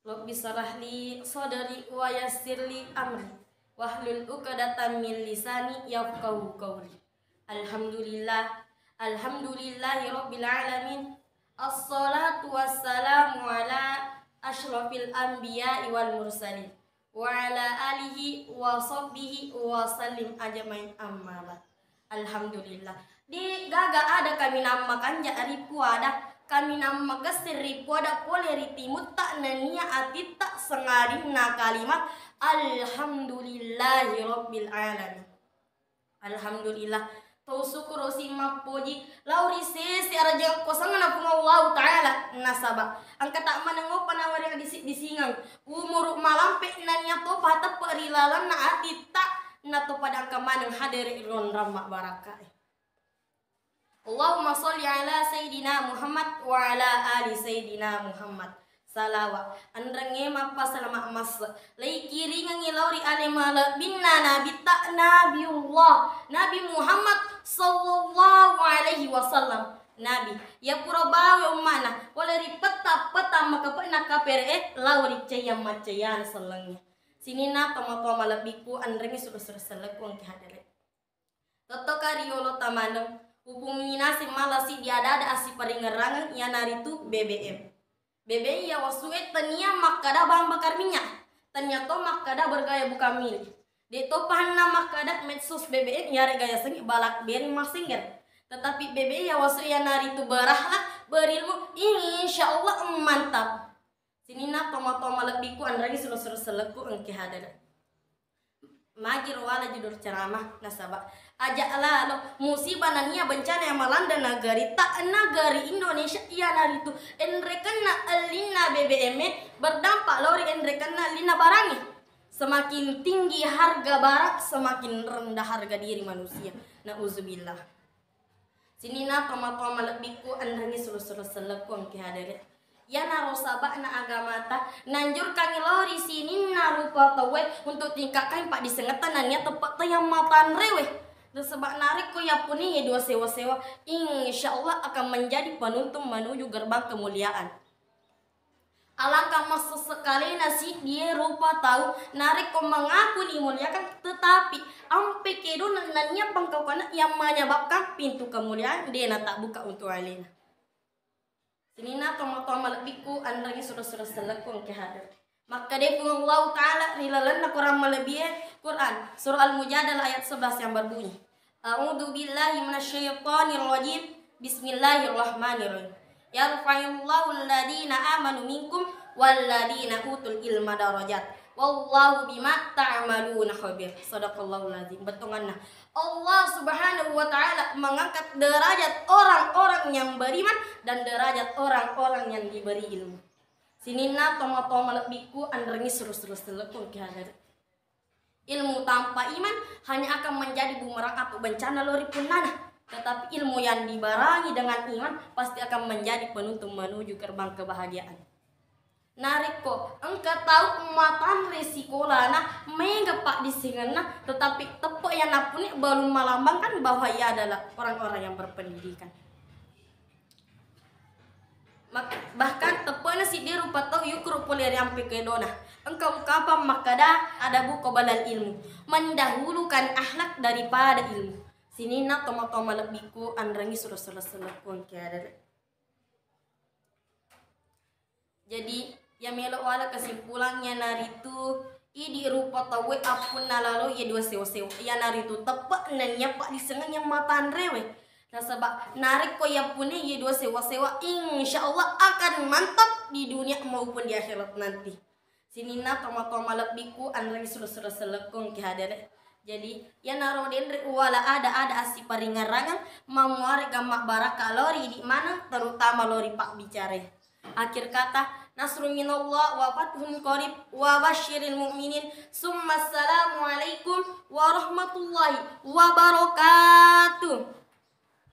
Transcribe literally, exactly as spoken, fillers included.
Rabbi syrah li sadri wa yassir li amri wahlul uqdatam min lisani yafqahu qawli. Alhamdulillah, alhamdulillahi rabbil alamin. Assalatu wassalamu ala asyrafil anbiya'i wal mursalin wa ala alihi wa sahbihi wa sallim ajmain, amma ba'd. Alhamdulillah. De'gaga ada kaminang makanja ri puada, kaminang makessing ri puada pole ri timutta nennia atitta sengadinna kalimat alhamdulillahi rabbil alamin. Alhamdulillah. Tau syukurosi mappoji lao ri sese arajang kuasanna Puang Allahu Ta'ala. Nasaba engka ta manengngopa nawareng disi-disingeng umuru malampe nennia topa teppe ri lalenna atitta, natopa dangka maneng hadere ri onrang mabbarakkae. Allahumma sholli ala Sayyidina Muhammad wa ala ali Sayyidina Muhammad. Salawa, enrengnge mappasalama masse, leikiringengngi lao ri ale malebbinna nabitta Nabiullah Nabi Muhammad sallallahu alaihi wasallam. Nabi, iya pura bawe ummana pole ri petta-petta makape'na kapere'e lao ri caiang maccaiana sellengnge. Sininna tomatoa malebbikku, enrengngi suro-suro sellekku engke hadere. Tottoka riyolo tamaneng, upungngi naseng mala siddi ada-ada assiparingerrangeng, iyanaritu B B M. B B M iya wasu'e tania makkada bahan bakar minyak, tania to makkada bergaya bukan milik. De to pahanna makkada medsos B B M, iyaregga yasengnge BlackBerry Messenger. Tetapi B B M iya wasu'e iyanaritu berahla, berilmu, insya Allah mantap. Sininna tomatoa malebbikku, enrengngi suro-suro sellekku engke hadere. Magi ro wala judul ceramah, nasaba aja lalo musibah nennia bencana yang melanda negeritta, negeri Indonesia, iyanaritu enrekenna ellinna B B M e berdampak lao ri enrekenna ellinna barangnge. Semakin tinggi harga barang, semakin rendah harga diri manusia. Nauzubillah. Sininna tomatoa malebbikku, enrengngi suro-suro sellekku engke hadere. Iyanaro saba'na agamata nanjurkangngi lao ri sininna rupa tauwe untuk tingkatkan paddisengetta nennia teppe to yang matanrewe. Nasaba narekko yappunai ye dua sewa-sewa, insya Allah akan menjadi penuntun menuju gerbang kemuliaan. Alangkah massessekkalena siddie rupa tau narekko mengaku dimuliakan, tetapi ampe kedona nennia pengkaukanna yang menyebabkan pintu kemuliaan de natabbuka untuk alena. Sininna tomatoa malebbikku, enrengngi suro-suro sellekku engke hadere. Makkedai Puang Allahu Ta'ala ri lalenna Quran malebbie, Quran, Surah Al-Mujadalah ayat sebelas yang berbunyi, A'udzu billahi minasyaitonir rajim. Bismillahirrahmanirrahim. Yarfa'illahu alladhina amanu minkum walladhina utul ilma darajat. Wallahu bima ta'maluna khabir. Sadaqallahul azim. Bettuanna, Allah Subhanahu wa Ta'ala mengangkat derajat orang-orang yang beriman dan derajat orang-orang yang diberi ilmu. Sininna tomatoa malebbikku, enrengngi suro-suro sellekku engke hadere. Ilmu tanpa iman hanya akan menjadi bumerang atau bencana lao ri punnana. Tetapi ilmu yang dibarengi dengan iman pasti akan menjadi penuntun menuju gerbang kebahagiaan. Narekko engka tau matanre sikolana, maega paddissengenna, tetapi teppe yang napuni belum melambangkan bahwa ia adalah orang-orang yang berpendidikan. Mak-, bahkan teppena siddi rupa tau yukkuru pole ri ampe kedona. Engka ungkapan makkada, adabu qablal ilmu, mendahulukan akhlak daripada ilmu. Sininna tomatoa malebbikku, enrengngi suro-suro sellekku engke hadere. Jadi, iya melo wala kesimpulan, iyanaritu idi rupa tauwe appunna lalo iya dua sewa-sewa, iyanaritu teppe nennia paddisengeng yang matanrewe. Nasaba narekko yappunai iya dua sewa-sewa, insya Allah akan mantap di dunia maupun di akhirat nanti. Sininna tomatoa malebbikku, enrengngi suro-suro sellekku engke hadere. Jadi, iyanaro denre uwala ada-ada assiparingerrangeng, mammuarega mabbarakka lao ri idi maneng, terutama lao ri pabbicara. Akhir kata, nasrun minallah wa fathun qarib wa basyiril mu'minin. Summa assalamualaikum warahmatullahi wabarakatuh.